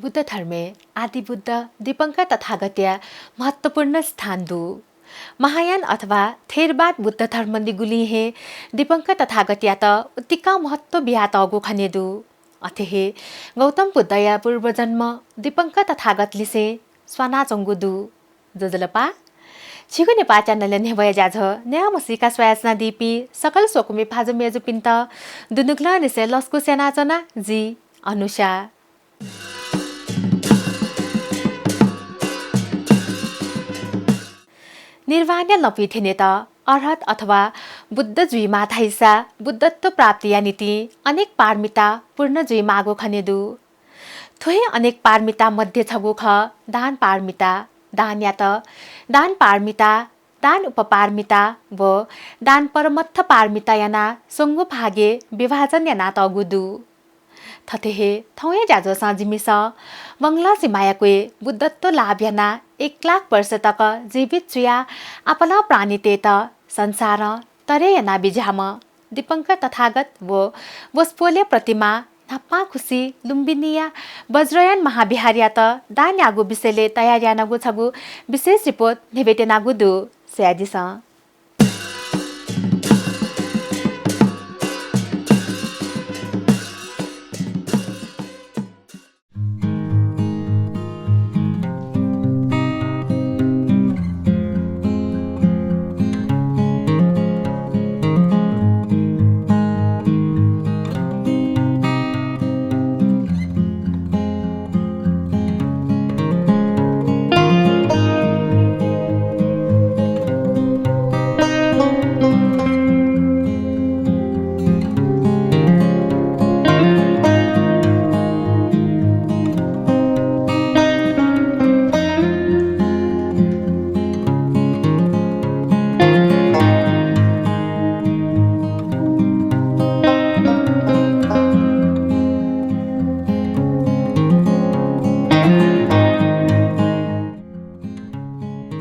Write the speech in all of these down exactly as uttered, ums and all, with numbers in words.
बुद्ध धर्मय् आदि बुद्ध दीपंकर तथागतया महत्त्वपूर्ण स्थान दु। महायान अथवा थेरवाद बुद्ध धर्म निगुलिं हे दीपंकर तथागतयात उतिकं महत्त्व बियातःगु खने दु। अथे हे गौतम बुद्धया पूर्वजन्म दीपंकर तथागतलिसें स्वानाच्वंगु दु। ज्वजलपा, झीगु नेपाः च्यानलया न्ह्यब्वया ज्याझ्वः न्याय् मसीका स्वयाच्वनादीपिं सकल स्वकुमि भाजु मय्जुपिन्त दुनुगलंनिसें लसकुस यानाच्वना, जि अनुषा। निर्वाणया लँपुइ थ्यनेत अर्हत अथवा बुद्ध जुइमाः धाइसा बुद्धत्व प्राप्तिया निंतिं अनेक पारमिता पूर्ण जुइमाःगु खने दु। थ्व हे अनेक पारमिता मध्ये छगू खः दान पारमिता। दानयात दान पारमिता, दान उपपारमिता व दान परमत्थ पारमिता यानाः स्वंगू भागय् विभाजन यानातःगु दु। थथे हे थौंया ज्याझ्वलय् जिमिसं बंगला सिमाया क्वय् बुद्धत्व लाभ यानाः एक लाख वर्ष तक जीवित जुयाः आपालं प्राणीतय्त संसारं तरे यानाबिज्याःम्ह दीपंकर तथागत व वसपोलया प्रतिमा न्हापांखुसी लुम्बिनीया वज्रयान महाविहारयात दान याःगु विषयलय् तयार यानागु छगू विशेष रिपोर्ट न्ह्यब्वयातयागु दु। स्वयादिसँ।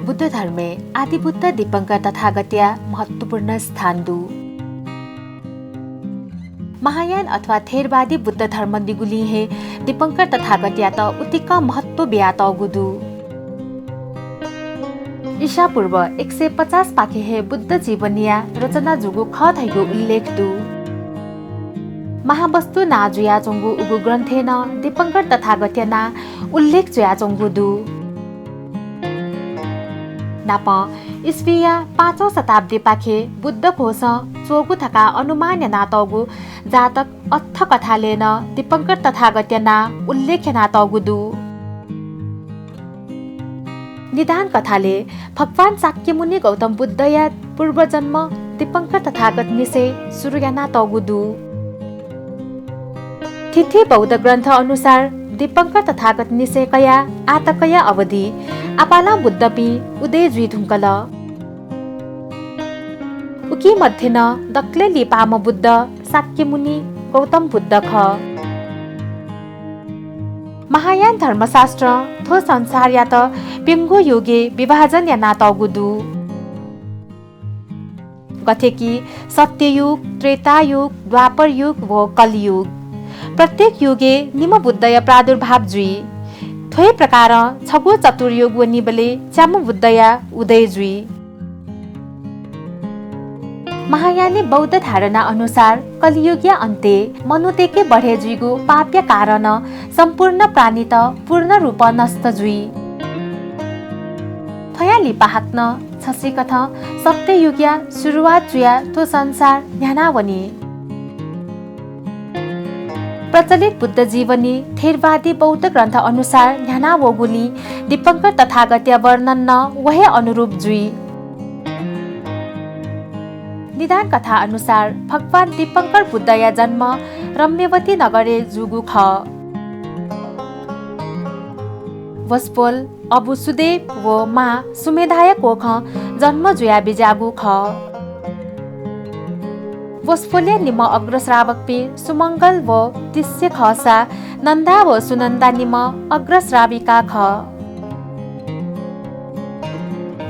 बुद्ध धर्मय् आदिबुद्ध दीपंकर तथागतया महत्त्वपूर्ण स्थान दु। महायान अथवा थेरवादी बुद्ध धर्म निगुलिं हे दीपंकर तथागतयात उतिकं महत्त्व बियातःगु दु। ईसापूर्व एक सय पचास पाखे हे बुद्ध जीवनीया रचना जूगु खः धइगु उल्लेख दु। महावस्तु नां जुयाच्वंगु उगु ग्रन्थय् नं दीपंकर तथागतया नां उल्लेख जुयाच्वंगु दु। नापं इस्वीया पाँचौं शताब्दीपाखे बुद्ध घोषं च्वःगु धकाः अनुमान यानातःगु जातक अट्ठकथालय् नं दीपंकर तथागतया नां उल्लेख यानातःगु दु। निदान कथालय् भगवान शाक्यमुनि गौतम बुद्धया पूर्वजन्म दीपंकर तथागतनिसें सुरु यानातःगु दु। थीथी बौद्ध ग्रन्थ अनुसार दीपंकर तथागतनिसें कयाः आःतकया अवधि आपालं बुद्धपिं उदय जुइ धुंकल। उकी मध्ये नं दकलय् लिपाम्ह बुद्ध शाक्यमुनि गौतम बुद्ध खः। महायान धर्मशास्त्रं थ्व संसारयात प्यंगू युगय् विभाजन यानातःगु दु। गथे कि सत्ययुग, त्रेतायुग, द्वापरयुग व कलियुग। प्रत्येक युगय् निम्ह बुद्धया प्रादुर्भाव जुइ। थ्व हे प्रकारं छगू चतुर्युग वनीबलय् च्याम्ह बुद्धया उदय जुइ। महायानी बौद्ध धारणा अनुसार कलियुगया अन्त्यय् मनूतय्के बढय् जुइगु पापया कारणं सम्पूर्ण प्राणीत पूर्ण रूपं नष्ट जुइ। थ्वया लिपा हाकनं छसिकथं सत्ययुगया सुरुवात जुयाः थ्व संसार न्ह्यानावनी। प्रचलित बुद्ध जीवनी थेरवादी बौद्ध ग्रन्थ अनुसार न्ह्यानावःगुलिं दीपंकर तथागतया वर्णन नं व हे अनुरूप जुइ। निदान कथा अनुसार भगवान दीपंकर बुद्धया जन्म रम्यवती नगरय् जूगु खः। वसपोल, अबु सुदेव व मां सुमेधाया कोखं जन्म जुयाबिज्याःगु खः। वसपोलया निम्ह अग्रश्रावकपिं सुमंगल व तिस्य खःसा नन्दा व सुनन्दा निम्ह अग्रश्राविका खः।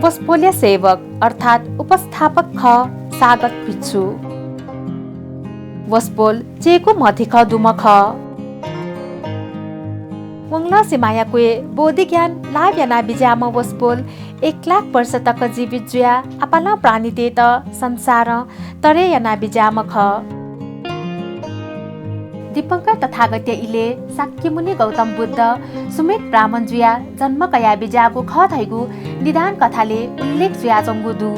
वसपोलया सेवक अर्थात् उपस्थापक खः सागत भिक्षु। वसपोल चय्कू म्हथिखः दुम्ह खः। वंगलं सिमाया क्वय् बोधि ज्ञान लाभ याना बिज्याःम्ह वसपोल एक लाख वर्ष तक जीवित जुयाः आपालं प्राणीतय्त संसारं तरे याना बिज्याःम्ह खः। दीपंकर तथागतया इलय् शाक्यमुनि गौतम बुद्ध सुमेध ब्राह्मण जुयाः जन्म कया बिज्याःगु खः धइगु निदान कथालय् उल्लेख जुयाच्वंगु दु।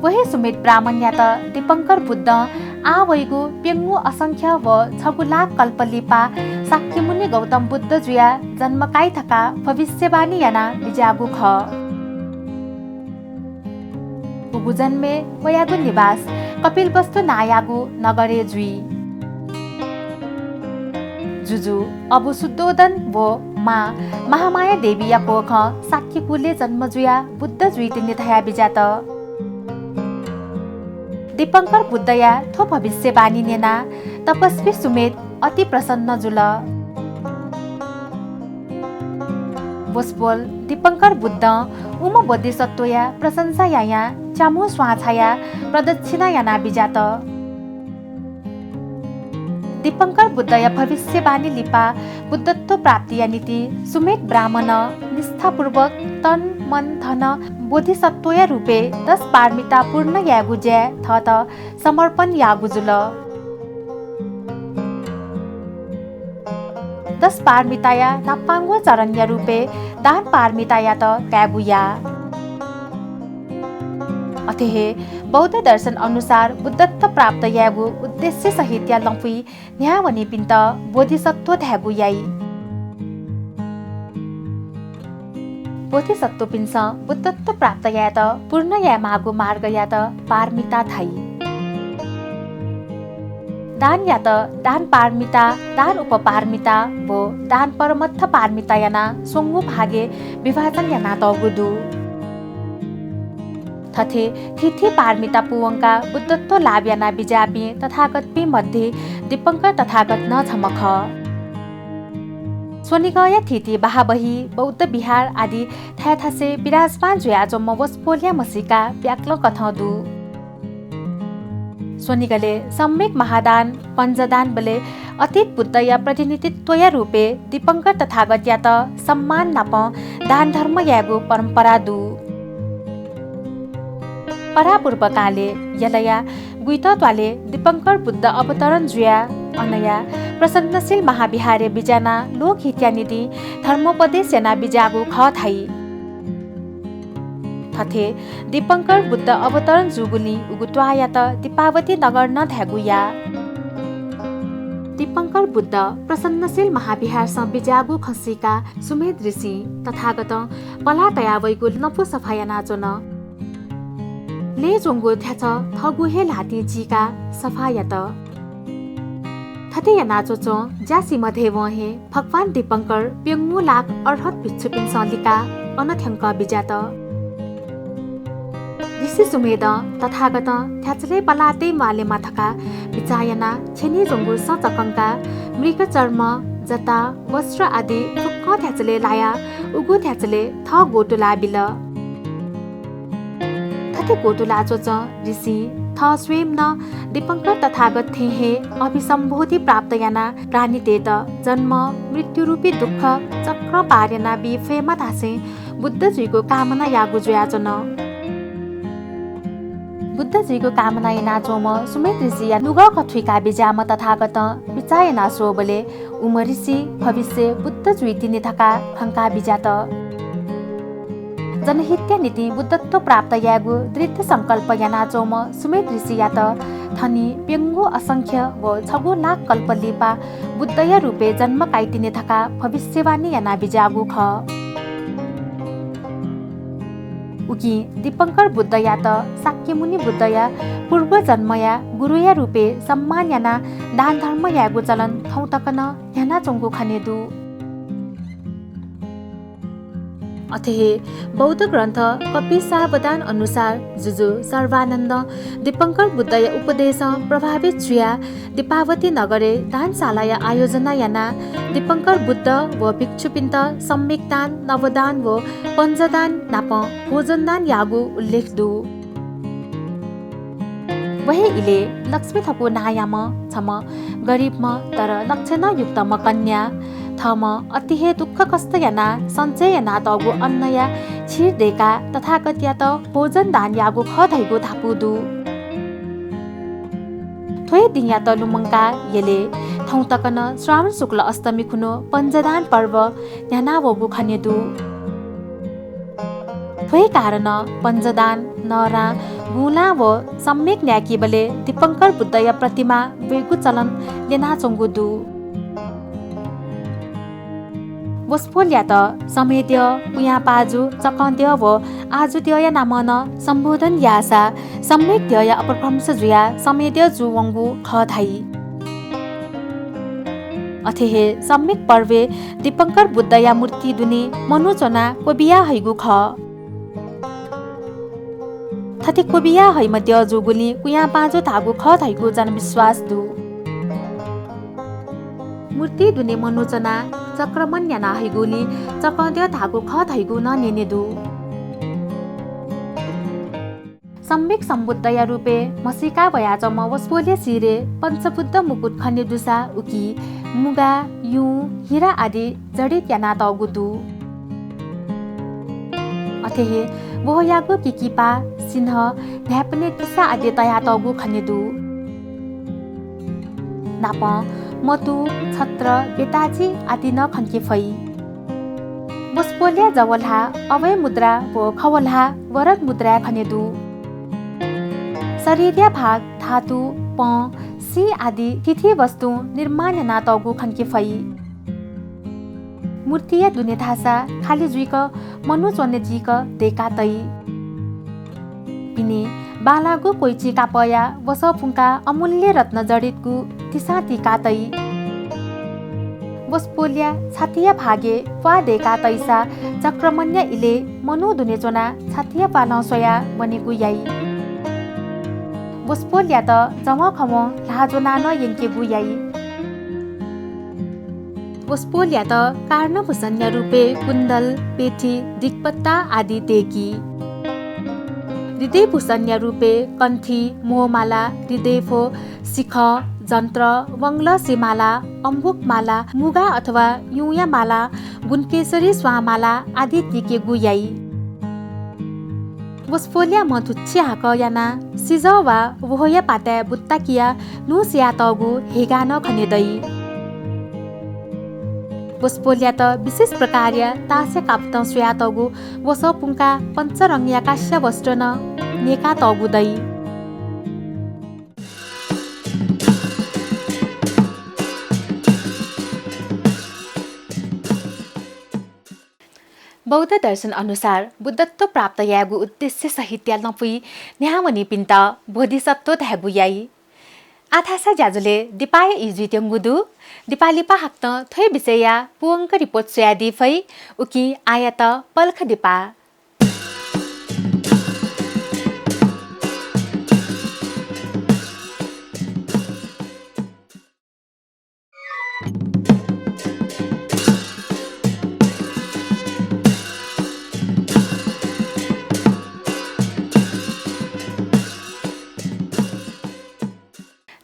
व हे सुमेध ब्राह्मणयात दीपंकर बुद्धं आः वइगु प्यंगू असंख्य व छगू लाख कल्प लिपा शाक्यमुनि गौतम बुद्ध जुयाः जन्म काइ धकाः भविष्यवाणी याना बिज्याःगु खः। उगु जन्मय् वयागु निवास कपिलवस्तु नांयागु नगरय् जुइ। जुजु अबु शुद्धोदन व मां महामाया देवीया कोखं शाक्यकुलय् जन्म जुयाः बुद्ध जुइतिनि धया बिज्यात। दीपंकर बुद्धया थ्व भविष्यवाणी न्यनाः तपस्वी सुमेध अति प्रसन्न जुल। वसपोल दीपंकर बुद्धं उम्ह बोधिसत्वया प्रशंसा यायां च्याम्हु स्वां छायाः प्रदक्षिणा याना बिज्यात। दीपंकर बुद्धया भविष्यवाणी लिपा बुद्धत्व प्राप्तिया निंतिं सुमेध ब्राह्मणं निष्ठापूर्वक तन, मन, धन, बोधिसत्वया रूपय् दश पारमिता पूर्ण यायेगु ज्याय् थःत समर्पण याःगु जुल। दश पारमिताया न्हापांगु चरणया रूपय् दान पारमितायात कायेगु याः। अथे हे बौद्ध दर्शन अनुसार बुद्धत्व प्राप्त यायेगु उद्देश्य सहितया लँपुइ न्ह्याः वनीपिन्त बोधिसत्व धायेगु याइ। बोधिसत्वपिन्सं बुद्धत्व प्राप्त यायेत पूर्ण यायेमाःगु मार्गयात पारमिता धाइ। दानयात दान पारमिता, दान उपपारमिता व दान परमत्थ पारमिता यानाः स्वंगू भागय् विभाजन यानातःगु दु। थथे थीथी पारमिता पूवंकाः बुद्धत्व लाभ याना बिज्याःपिं तथागतपिं मध्ये दीपंकर तथागत नं छम्ह खः। स्वनिगःया थीथी बहाबही, बौद्ध विहार आदि थाय् थासय् विराजमान जुयाच्वंम्ह वसपोलया म्हसीका ब्याक्लंकथं दु। स्वनिगलय् सम्यक महादान, पञ्चदान बलय् अतीत बुद्धया प्रतिनिधित्वया रूपय् दीपंकर तथागतयात सम्मान नापं दान धर्म यायेगु परम्परा दु। परापूर्वकालय् यलया गुइत त्वालय् दीपंकर बुद्ध अवतरण जुयाः अनया प्रसन्नशील महाविहारय् बिज्यानाः लोकहितया निंतिं धर्मोपदेश याना बिज्याःगु खः धाइ। थथे दीपंकर बुद्ध अवतरण जूगुलिं उगु त्वाःयात दीपावती नगर नं धायेगु याः। दीपंकर बुद्ध प्रसन्नशील महाविहारसं बिज्याःगु खँ सीकाः सुमेध ऋषिं तथागतं पलाः तया वइगु लँपु सफा यानाच्वन। लय् च्वंगु थ्याच्छ थःगु हे ल्हातिं चीकाः सफा यात। थथे याना च्वच्वं ज्या सिमधय्वं हे भगवान दीपंकर प्यंगू लाख अर्हत भिक्षुपिन्सं लिकाः अन थ्यंकः बिज्यात। ऋषि सुमेधं तथागतं थ्याच्छलय् पलाः तये म्वालेमा धकाः बिचाः यानाः छ्यने च्वंगु सँ चकंकाः मृगचर्म, जटा, वस्त्र आदि फुक्कं थ्याच्छलय् लायाः उगु थ्याच्छलय् थः ग्वतुलाः बिल। थथे ग्वतुलाः च्वच्वं ऋषिं थः स्वयं नं दीपंकर तथागत थें हे अभिसम्बोधि प्राप्त यानाः प्राणीतय्त जन्म, मृत्युरूपी दुःख चक्रं पार याना बी फयेमा धासें बुद्ध जुइगु कामना याःगु जुयाच्वन। बुद्ध जुइगु कामना यानाच्वंम्ह सुमेध ऋषिया नुगः कथुइका बिज्याःम्ह तथागतं बिचाः याना स्वःबलय् उम्ह ऋषि भविष्यय् बुद्ध जुइतिनि धकाः खंका बिज्यात। जनहितया निंतिं बुद्धत्व प्राप्त यायेगु दृढ संकल्प यानाच्वंम्ह सुमेध ऋषियात थनिं प्यंगू असंख्य व छगू लाख कल्प लिपा बुद्धया रूपय् जन्म काइतिनि धकाः भविष्यवाणी याना बिज्याःगु खः। उकिं दीपंकर बुद्धयात शाक्यमुनि बुद्धया पूर्वजन्मया गुरुया रूपय् सम्मान यानाः दान धर्म यायेगु चलन थौं तक नं न्ह्यानाच्वंगु खने दु। अथे हे बौद्ध ग्रन्थ कपिसावदान अनुसार जुजु सर्वानन्दं दीपंकर बुद्धया उपदेशं प्रभावित जुयाः दीपावती नगरय् दानशालाया आयोजना यानाः दीपंकर बुद्ध व भिक्षुपिन्त सम्यक दान, नवदान व पञ्चदान नाप भोजनदान याःगु उल्लेख दु। व हे इलय् लक्ष्मी थकु नांयाम्ह छम्ह गरिबम्ह तर लक्षणयुक्तम्ह कन्या, थःम्हं अति हे दुःख कष्ट यानाः सञ्चय यानातःगु अन्नया क्षीर दय्काः तथागतयात भोजन दान याःगु खः धइगु धापू दु। थ्व हे दिंयात लुमंकाः यलय् थौं तक नं श्रावण शुक्ल अष्टमी खुन्हु पञ्चदान पर्व न्ह्यानावःगु खने दु। थ्व हे कारणं पञ्चदान, नःरां, गुँलां व सम्यक न्यायेकीबलय् दीपंकर बुद्धया प्रतिमा ब्वयेगु चलन ल्यनाच्वंगु दु। वसपोलयात समयद्यः, कुयापाजु, चकंद्यः व आजुद्यःया नामं नं सम्बोधन याःसा सम्यक द्यःया अपभ्रंश जुयाः समयद्यः जूवंगु खः धाइ। अथे हे सम्यक पर्वय् दीपंकर बुद्धया मूर्ति दुने मनू च्वनाः क्वबिया हइगु खः। थथे क्वबिया हइम्ह द्यः जूगुलिं कुयापाजु धाःगु खः धइगु जनविश्वास दु। मूर्ति दुने मनू च्वनाः चक्रमण याना हइगुलिं चकंद्यः धाःगु खः धइगु नं न्यने दु। सम्यक सम्बुद्धया रूपय् म्हसीका वयाच्वंम्ह वसपोलया शिरय् पञ्चबुद्ध मुकुट खने दुसा उकी मुगा, युँ, हिरा आदि जडित यानातःगु दु। अथे हे वहःयागु किकिपा, सिन्हः, न्हाय्पनय् तिसा आदि तयातःगु खने दु। नापं मतु, छत्र, बेताजी आदि नं खंके फइ। वसपोलया जवल्हा अभय मुद्रा व खवल्हा वरद मुद्राय् खने दु। शरीरया भाग धातु, पँ, सिँ आदि थीथी वस्तुं निर्माण यानातःगु खंके फइ। मूर्तिया दुने धाःसा खालि जुइक मनू च्वने जीक दय्का तइ। पिने बांलाःगु क्वइचिं कापःया वसः पुंकाः अमूल्य रत्न जडितगु तिसां तिका तइ। वसपोलया छातिया भागय् प्वाः दय्का तइसा चक्रमणया इलय् मनू दुने च्वनाः छातिया प्वालं स्वयाः वनेगु याइ। वसपोलयात जवंखवं ल्हाः ज्वनाः नं यंकेगु याइ। वसपोलयात कारणभूषणया रूपय् कुण्डल, पेठी, दिग्बत्ता आदि दय्की। हृदयभूषणया रूपय् कण्ठी, मोहमाला, हृदयफो, शिखः, जन्त्र, वंगलसिमाला, अम्बुकमाला, मुगा अथवा युँया माला, गुणकेशरी स्वांमाला आदि तिकेगु याइ। वसपोलया म्ह धुच्छिहाकः यानाः सिजः वा वहःया पाताय् बुत्ता कियाः न्हू सियातःगु हेगाः नं खने दइ। वसपोलयात विशेष प्रकारया तासया कापतं स्वयातःगु वसः पुंकाः पञ्चरंगया कास्या वस्त्र नं न्यय्कातःगु दइ। बौद्ध दर्शन अनुसार बुद्धत्व प्राप्त यायेगु उद्देश्य सहितया लँपुइ न्ह्यावनीपिन्त बोधिसत्व धायेगु याइ। आः धाःसा ज्याझ्वलय् दिपाया ई जुइत्यंगु दु। दिपा लिपा हाकनं थ्व हे विषयया पूवंक रिपोर्ट स्वयादी फइ। उकिं आःयात पलख दिपा।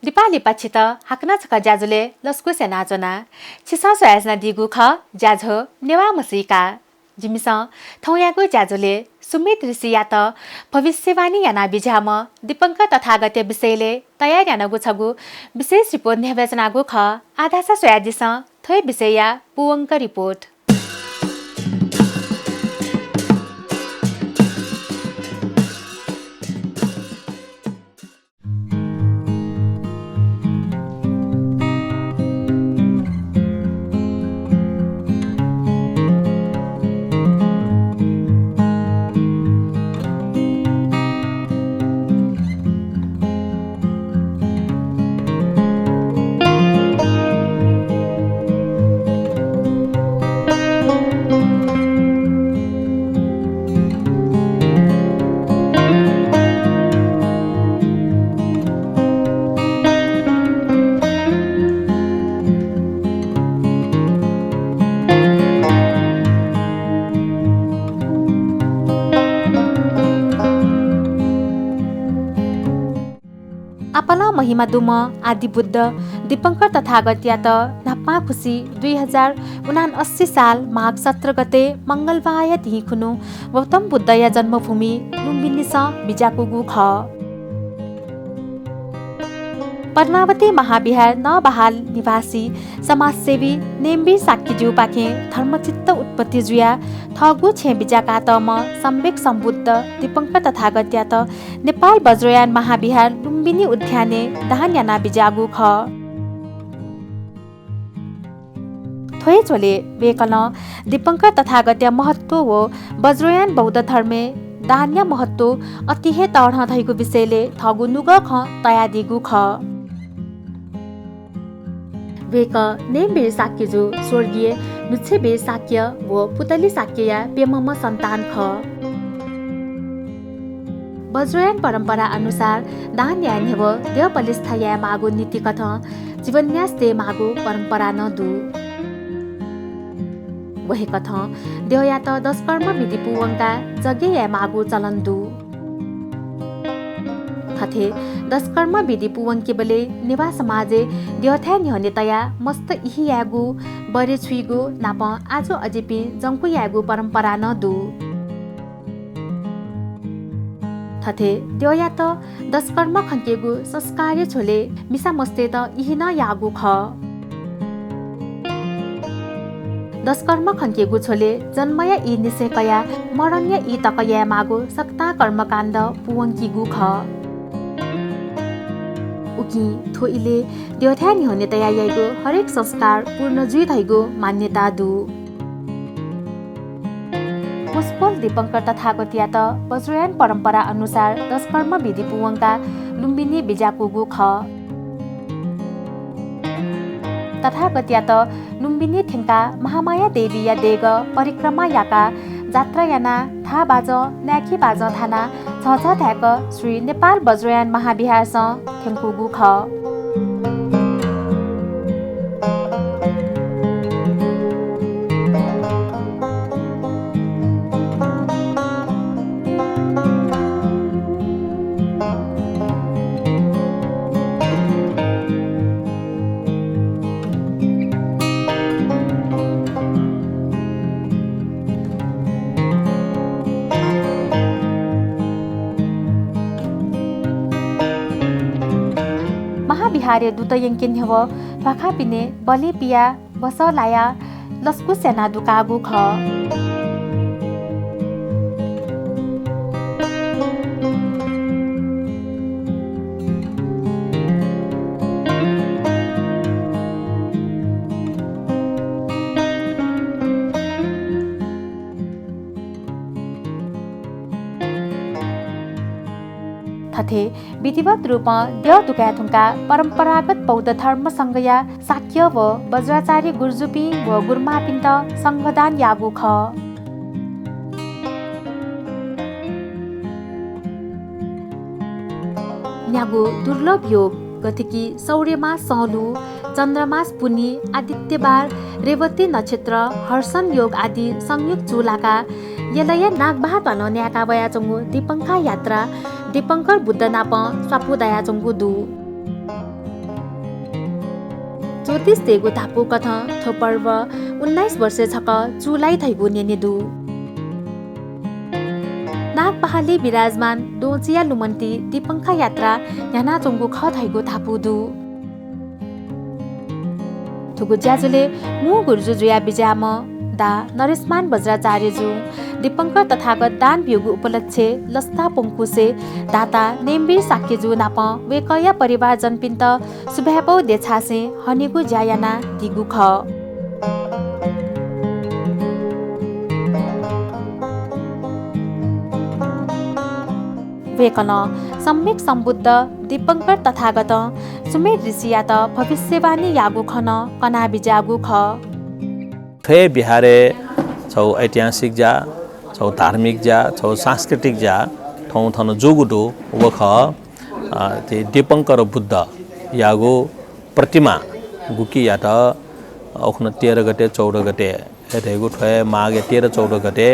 दिपा लिपा छित हाकनं छकः ज्याझ्वलय् लसकुस यानाच्वना। छिसं स्वयाच्वनादीगु खः ज्याझ्वः नेवाः म्हसीका। जिमिसं थौंयागु ज्याझ्वलय् सुमित ऋषियात भविष्यवाणी यानाबिज्याःम्ह दीपंकर तथागतया विषयलय् तयार यानागु छगू विशेष रिपोर्ट न्ह्यब्वयाच्वनागु खः। आः धाःसा स्वयादिसँ थ्व हे विषयया पूवंक रिपोर्ट। महिमा दुम्ह आदि बुद्ध दीपंकर तथागतयात न्हापांखुसी दुई हजार उनान्सय साल माघ सत्र गते मंगलबारया दिं खुन्हु गौतम बुद्धया जन्मभूमि लुम्बिनीस बिज्याकूगु खः। पद्मावती महाविहार नवबहाल निवासी समाजसेवी नेम्बिर शाक्यज्यूपाखें धर्मचित्त उत्पत्ति जुयाः थःगु छेँ बिज्याकातःम्ह सम्यक सम्बुद्ध दीपंकर तथागतयात नेपाल वज्रयान महाविहार लुम्बिनी उद्यानय् दान याना बिज्याःगु खः। थ्व हे झ्वलय् वय्कलं दीपंकर तथागतया महत्व व वज्रयान बौद्ध धर्मय् दानया महत्व अति हे तःधं धइगु विषयलय् थःगु नुगः खँ तयादीगु खः। वय्कः नेम्बिर शाक्यजु स्वर्गीय नुच्छेबीर शाक्य व पुतली शाक्यया प्यम्हम्ह सन्तान खः। वज्रयान परम्परा अनुसार दान याये न्ह्यः द्यः पलिस्था यायेमाःगु नीतिकथं जीवन्यास तयेमाःगु परम्परा नं दु। व हे कथं द्यःयात दशकर्म विधि पूवंकाः यज्ञ यायेमाःगु चलन दु। थथे दशकर्म विधि पूवंकेबलय् नेवाः समाजय् द्यःथाय् न्ह्यःने तयाः मस्त इहि यायेगु, बरे छुइगु नापं आजु अजिपिं जंकु यायेगु परम्परा नं दु। थथे द्यःयात दशकर्म खंकेगु संस्कारया झ्वलय् मिसा मस्तय्त इहि नं याःगु खः। दशकर्म खंकेगु झ्वलय् जन्मया ई निसें कयाः मरणया ई तक यायेमाःगु सकतां कर्मकाण्ड पूवंकीगु खः। उकिं थ्व इलय् द्यःथाय् न्ह्यःने तयाः याइगु हरेक संस्कार पूर्ण जुइ धइगु मान्यता दु। मस्पोल दीपंकर तथागतयात वज्रयान परम्परा अनुसार दशकर्म विधि पूवंकाः लुम्बिनी बिज्याकूगु खः। तथागतयात लुम्बिनी थ्यंकाः महामाया देवीया देगः परिक्रमा याकाः जात्रा यानाः थाबाजं, नाय्खिबाजं थानाः झःझः धाय्क श्री नेपाल वज्रयान महाविहारसं थ्यंकूगु खः। महाविहारय् दुत यंके न्ह्यः ध्वाखापिने बलि पियाः बसः लायाः लसकुस यानाः दुकाःगु खः। थथे विधिवत रूपं द्यः दुकाये धुंकाः परम्परागत बौद्ध धर्म संघया शाक्य व वज्राचार्य गुरुजुपिं व गुरुमांपिन्त संघदान याःगु खः। न्यागू दुर्लभ योग, गथे कि सौर्यमास सँलु, चन्द्रमास पुन्हि, आदित्यबार, रेवती नक्षत्र, हर्षण योग आदि संयोग चूलाकाः यलया नागबहाः त्वालं न्यायेका वयाच्वंगु दीपंखा यात्रा दीपंकर बुद्ध नाप स्वापू दयाच्वंगु दु। ज्योतिषतय्गु धापू कथं थ्व पर्व उन्नाइस वर्षय् छकः चूलाइ धइगु न्यने दु। नागबहालय् विराजमान द्वहंचीया लुमन्ति दीपंखा यात्रा न्ह्यानाच्वंगु खः धइगु धापू दु। थुगु ज्याझ्वलय् मू गुरुजु जुयाः बिज्याःम्ह दा नरेशमान वज्राचार्यजुं दीपंकर तथागत दान ब्यूगु उपलक्ष्यय् लसता प्वंकुसे दाता नेम्बिर शाक्यजु नाप वय्कःया परिवारजनपिन्त सुभाय्पौ देछासें हनेगु ज्या यानादीगु खः। वय्कलं सम्यक सम्बुद्ध दीपंकर तथागतं सुमेध ऋषियात भविष्यवाणी याःगु खँ नं कनाबिज्याःगु खः। थ्व हे विहारय् छगू ऐतिहासिक ज्या, छगू धार्मिक ज्या, छगू सांस्कृतिक ज्या थौं थन जूगु दु। व खः, अ, थ्व दीपंकर बुद्धयागु प्रतिमा गुकियात उखुन्हु तेह्र गते, चौध गते हे धइगु थ्व हे माघया तेह्र चौध गते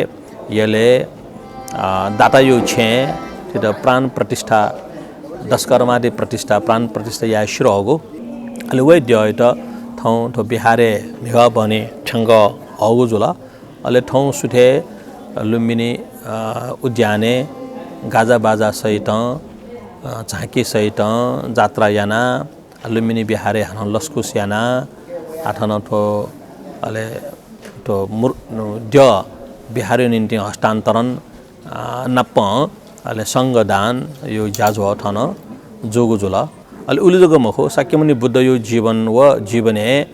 यलय्, अ, दातायु छेँय् थ्वयात प्राण प्रतिष्ठा दशकर्मादि प्रतिष्ठा, प्राण प्रतिष्ठा याये सिधःगु। अले वय् द्यःयात थौं थ्व बिहारय् म्हिगः बहनी थ्यंकः हःगु जुल। अले थौं सुथय् लुम्बिनी, अ, उद्यानय् गाजाबाजा सहितं, अ, झाँकी सहितं जात्रा यानाः लुम्बिनी बिहारय् हानं लसकुस यानाः, आः थन थ्व, अले थ्व मूर-, द्यः बिहारया निंतिं हस्तान्तरण, अ, नापं अले संघदानया ज्याझ्वः थन जूगु जुल। अले उलि जक मखु, शाक्यमुनि बुद्धया जीवन व जीवनय्,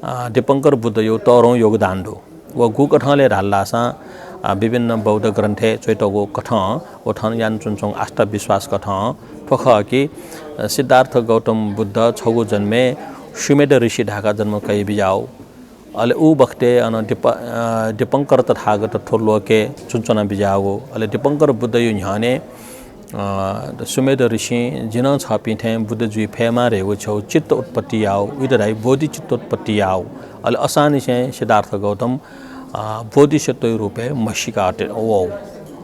अ, दीपंकर बुद्धया तःधंगु योगदान दु। व गुकथं ले धाल धाःसां, अ, विभिन्न बौद्ध ग्रन्थय् च्वयातःगु कथं व थन यानाच्वनाच्वंगु आस्था विश्वास कथं थ्व खः कि, अ, सिद्धार्थ गौतम बुद्ध छगू जन्मय् सुमेध ऋषि धाःगु जन्म कयाबिज्याःगु। अले उ बखतय् अन दीप-, अ, दीपंकर तथागत थ्व लोके च्वनाच्वना बिज्याःगु। अले दीपंकर बुद्धया न्ह्यःने, अ, सुमेध ऋषिं जिं नं छःपिं थें बुद्ध जुइ फयेमा धयागु छगू चित्त उत्पत्ति याःगु, उइत धाइ बोधिचित्त उत्पत्ति याःगु। अले असांनिसें सिद्धार्थ गौतम, अ, बोधिसत्वया रूपय् म्हसीका अथे वःगु।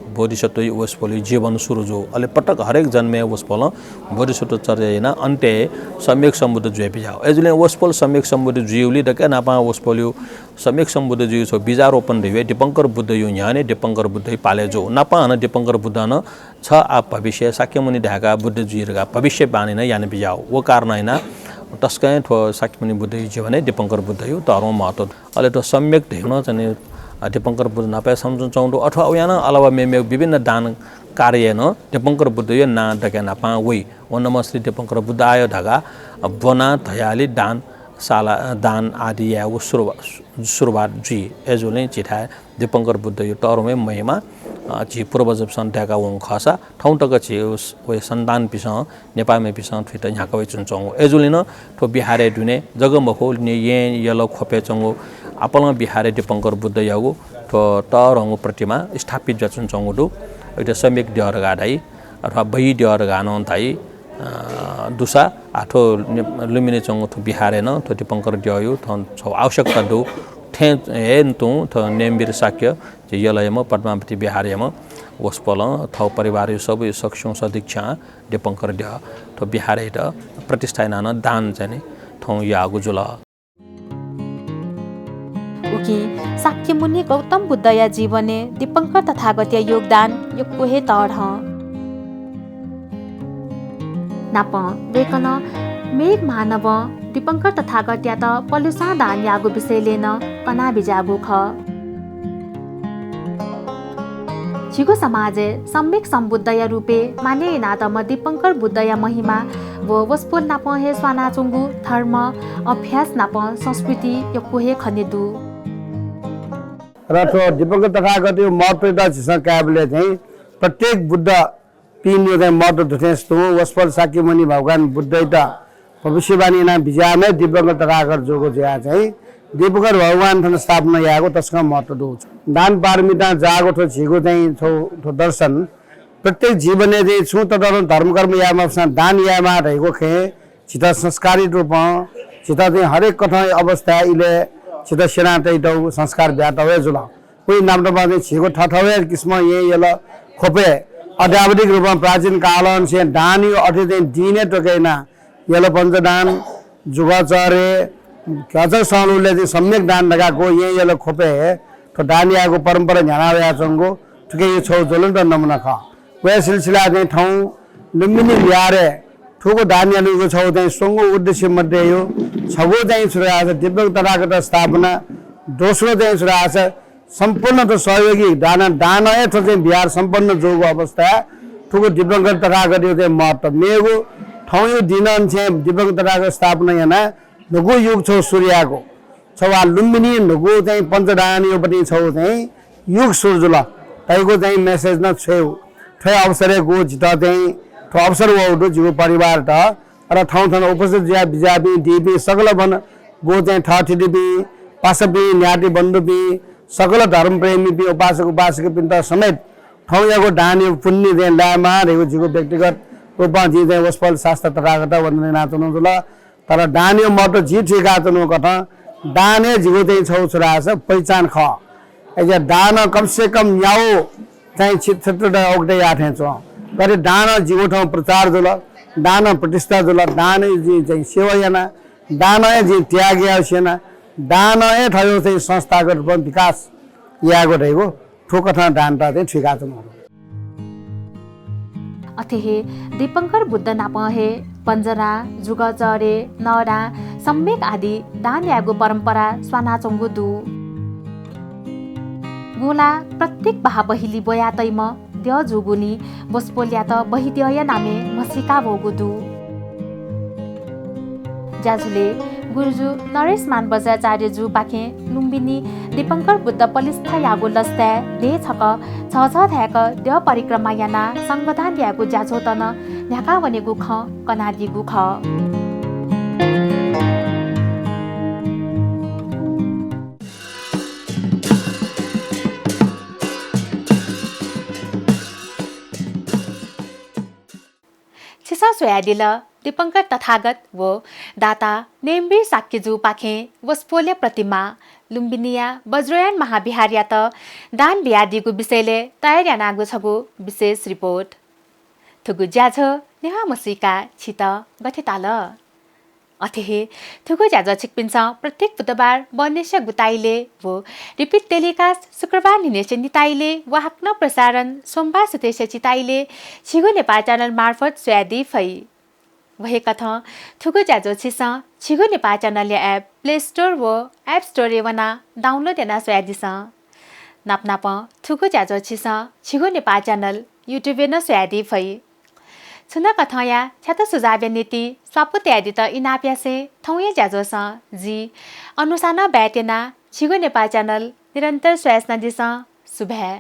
बोधिसत्वया वसपोलया जीवन सुरु जूगु। अले पटक हरेक जन्मय् वसपोलं बोधिसत्व चर्या यानाः अन्त्यय् सम्यक सम्बुद्ध जुयाबिज्याःगु। अय्‌जूगुलिं वसपोल सम्यक सम्बुद्ध जुइगुलिं दकलय् नापं वसपोलया सम्यक सम्बुद्ध जुइगु छगू बीजारोपण धइगु हे दीपंकर बुद्धया न्ह्यःने दीपंकर बुद्धया पालय् जूगु। नापं हानं दीपंकर बुद्धं नं छ आः भविष्यय् शाक्यमुनि धायेकाः बुद्ध जुइ धकाः भविष्यवाणी नं यानाबिज्याःगु। व कारणं यानाः तसकं हे थ्व शाक्यमुनि बुद्धया जीवनय् दीपंकर बुद्धया तःधंगु महत्व दु। अले थ्व सम्यक धइगु नं चाहिँ, अ, दीपंकर बुद्ध नाप हे सम्झनाच्वंगु दु, अथवा उकिं नं अलावा मेमेगु विभिन्न दान कार्यय् नं दीपंकर बुद्धया नां दकलय् नापं वइ। ओम नमः श्री दीपंकर बुद्धाय धकाः, अ, ब्वनाः धयालि दान साला, अ, दान आदि यायेगु सुरुवा-, सुरुवात जुइ। अय्‌जूगुलिं झीथाय् दीपंकर बुद्धया तःधंगु हे महिमा, अ, झी पूर्वजपिन्सं दय्‌का वंगु खःसा थौं तक झी वय् सन्तानपिन्सं, नेपाःमिपिन्सं थुइत न्ह्याका वयाच्वनाच्वंगु। अय्‌जूगुलिं नं थ्व बिहारय् दुने जक मखु, न्य-, येँ यल ख्वपय् च्वंगु आपालं बिहारय् दीपंकर बुद्धयागु थ्व तःधंगु प्रतिमा स्थापित जुयाच्वनाच्वंगु दु। उइत सम्यक द्यः धकाः धाइ, अथवा बही द्यः धकाः नं धाइ। अ, दुसा आः थ्व ने-, लुम्बिनी च्वंगु थ्व बिहारय् नं थ्व दीपंकर द्यःया थन छगू आवश्यकता दु। थें हे तुं थ्व नेमिर शाक्य झी यलयाम्ह पद्मावती बिहारयाम्ह वसपोलं थः परिवारया सबै सकसिनं सदिच्छां दीपंकर द्यः थ्व बिहारयात प्रतिष्ठा यानाः नं दान चाहिँ नि थौं याःगु जुल। उकिं शाक्यमुनि गौतम बुद्धया जीवनय् दीपंकर तथागतया योगदान यक्व हे तःधं। नापं वय्‌कलं मेघ मानवं दीपंकर तथागतयात पलुसां दान याःगु विषयलय् नं कनाबिज्याःगु खः। झीगु समाजय् सम्यक सम्बुद्धया रूपय् मानय् यानातःम्ह दीपंकर बुद्धया महिमा व वसपोल नापं हे स्वानाच्वंगु धर्म, अभ्यास नापं संस्कृति यक्व हे खने दु। र थ्व दीपंकर तथागतया महत्वयात झीसं कायेबलय् चाहिँ प्रत्येक बुद्ध पिनिगु चाहिँ महत्व दुथें तुं वसपोल शाक्यमुनि भगवान बुद्धयात भविष्यवाणी यानाः बिज्याःम्ह दीपंकर तथागत जूगु जुयाः चाहिँ दीपंकर भगवान थन स्थापना यायेगु तसकं महत्व दु। दान पारमितां जाःगु थ्व झीगु चाहिँ थ्व, थ्व दर्शन प्रत्येक जीवनय् चाहिँ छुं ततःधंगु धर्मकर्म याये माःसां दान यायेमाः धइगु खँय् झीत संस्कारित रूपं झीत चाहिँ हरेक कथं अवस्थाय् इलय् झीत स्यना तइतःगु संस्कार बियातःगु हे जुल। उकिं नापनापं चाहिँ झीगु थःथःगु हे किसिमं येँ यल ख्वपय् अद्यावधिक रूपं प्राचीन कालंनिसें दानया अथे चाहिँ दिं हे त्वके यानाः यल पञ्चदान, जुगाचार्य, घ्यःचक संलुलय् चाहिँ सम्यक दान धकाः गु येँ यल ख्वपय् थ्व दान यायेगु परम्परा न्ह्याना वयाच्वंगु थुकिया छगू ज्वलन्त नमुना खः। वया सिलसिलाय् चाहिँ थौं लुम्बिनी विहारय् थुगु दान यानागु छगू चाहिँ स्वंगू उद्देश्य मध्येया छगू चाहिँ छु धाःसा दीपंकर तथागत स्थापना, दोस्रो चाहिँ छु धाःसा सम्पूर्ण थ्व सहयोगी दान, दानं हे थ्व चाहिँ विहार सम्पन्न जूगु अवस्थाय् थुगु दीपंकर तथागतया चाहिँ महत्व। मेगु थौंया दिनंनिसें दीपंकर तथागत स्थापना यानाः न्हूगु युग छगू सुरु यायेगु। छगू आः लुम्बिनी न्हूगु चाहिँ पञ्चदानया पट्टि छगू चाहिँ युग सुरु जुल धइगु चाहिँ message नं छ्वयेगु। थ्व अवसरय् गु जितः चाहिँ थ्व अवसर वःगु दु जिगु परिवारत। अले थौं थन उपस्थित जुया बिज्याःपिं दीपिं सकल वन गु चाहिँ थःथितिपिं, पासापिं, न्याति बन्धुपिं, सकल धर्मप्रेमीपिं उपासक उपासिकापिन्त समेत थौंयागु दानया पुण्य चाहिँ लायेमा धइगु जिगु व्यक्तिगत रूपं जिं चाहिँ वसपोल शास्ता तथागत वन्दना यानाच्वनागु जुल। तर दानया महत्व जिं थुइकाच्वनागु कथं दान हे जिगु चाहिँ छगू छु धाःसा पहिचान खः। अय्‌जुयाः दानं कम से कम न्यागू चाहिँ क्षेत्रत अग्रता याः थें च्वं। गथे दानं जिगु थौं प्रचार जुल, दानं प्रतिष्ठा जुल, दानं जिं चाहिँ सेवा याना, दानं हे जिं त्याग याःगु याना, दानं हे थज्याःगु चाहिँ संस्थागत रूपं विकास यायेगु धइगु थुकथं दानत चाहिँ थुइकाच्वनागु दु। अथे हे दीपंकर बुद्ध नापं हे पञ्जरां, जुगचरे, नःरां, सम्यक आदि दान यायेगु परम्परा स्वानाच्वंगु दु। गुंला प्रत्येक बाहाः बहिली ब्वया तइम्ह द्यः जूगुलिं वसपोलयात बहिद्यःया नामय् म्हसीका वःगु दु। ज्याझ्वलय् गुरुजु नरेशमान बज्राचार्य जुपाखें लुम्बिनी दीपंकर बुद्ध पलिस्थायागु लसताय् देय् छकः झःझः धाय्क द्यः परिक्रमा यानाः संघदान यायेगु ज्याझ्वःत नं न्ह्याका वनेगु खँ कनादीगु खः। छिसं स्वयादिल दीपंकर तथागत व दाता नेम्बी शाक्य जुपाखें वसपोलया प्रतिमा लुम्बिनीया वज्रयान महाविहारयात दान बियादीगु विषयलय् तयार यानागु छगू विशेष रिपोर्ट। थुगु ज्याझ्वः नेवाः म्हसीका छित गथे ताल? अथे हे थुगु ज्याझ्वः छिकपिन्सं प्रत्येक बुधबार बहनिसिया गुताइलय् व repeat telecast शुक्रबार न्हिनय्सिया निताइलय् व हाकनं प्रसारण सोमबार सुथय्सिया चिताइलय् छिगु नेपाः channel मार्फत स्वयादी फइ। व हे कथं थुगु ज्याझ्वः छिसं छिगु नेपाः channel-या app Play Store व App Store-य् वनाः download यानाः स्वयादिसँ। नापनापं थुगु ज्याझ्वः छिसं छिगु नेपाः channel YouTube-य् नं स्वयादी फइ। छुं नं कथंया छ्यात सुझावया निंतिं स्वापू तयादीत इनाप यासें थौंया ज्याझ्वलय् जि अनुषां नं बाय् त्यना। छिगु नेपाः channel निरन्तर स्वयाच्वनादिसँ। सुभाय्।